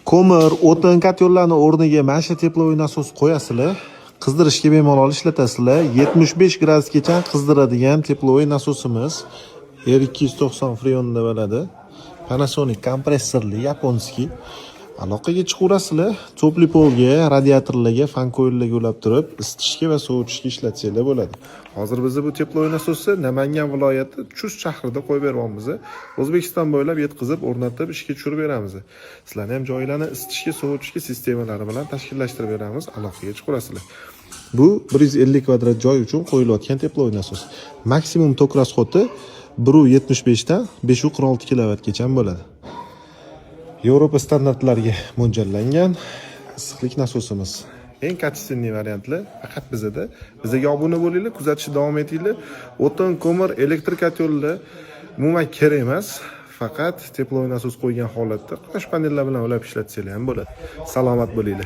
Ko'mir, o'tin kotellarni o'rniga mana shu тепловой nasos qo'yasizlar. Qizdirishga bemalol ishlatasizlar. 75 gradusgacha qizdiradigan тепловой nasosimiz R290 Freon deb aladi. Panasonic kompressorli, японский. Aloqaga chiqaverasizlar. Тёплый пол ga, radiatorlarga, fan coillarga ulab turib, isitishga va sovutishga ishlatsanglar bo'ladi. Hozir bizni bu тепловой nasosni Namangan viloyati Chust shahrida qo'yib beryapmiz. O'zbekiston bo'ylab yetkazib, o'rnatib, ishga tushirib beramiz. Sizlarni ham joylarni isitishga, sovutishga sistemalari bilan tashkillashtirib beramiz. Aloqaga chiqaverasizlar. Bu 150 kvadrat joy uchun qo'yilayotgan тепловой nasos. Maksimum tok расход i 1,75 dan 5,46 kilovatgacha bo'ladi. Yevropa standartlariga mo'ljallangan issiqlik nasosimiz. Eng качественный variantlar faqat bizada. Bizga obuna bo'linglar, kuzatishda davom etinglar. O'tin, ko'mir, elektr kotellar umuman kerak emas. Faqat тепловой nasos qo'ygan holatda quyosh panellari bilan ulab ishlatsanglar ham bo'ladi. Salomat bo'linglar.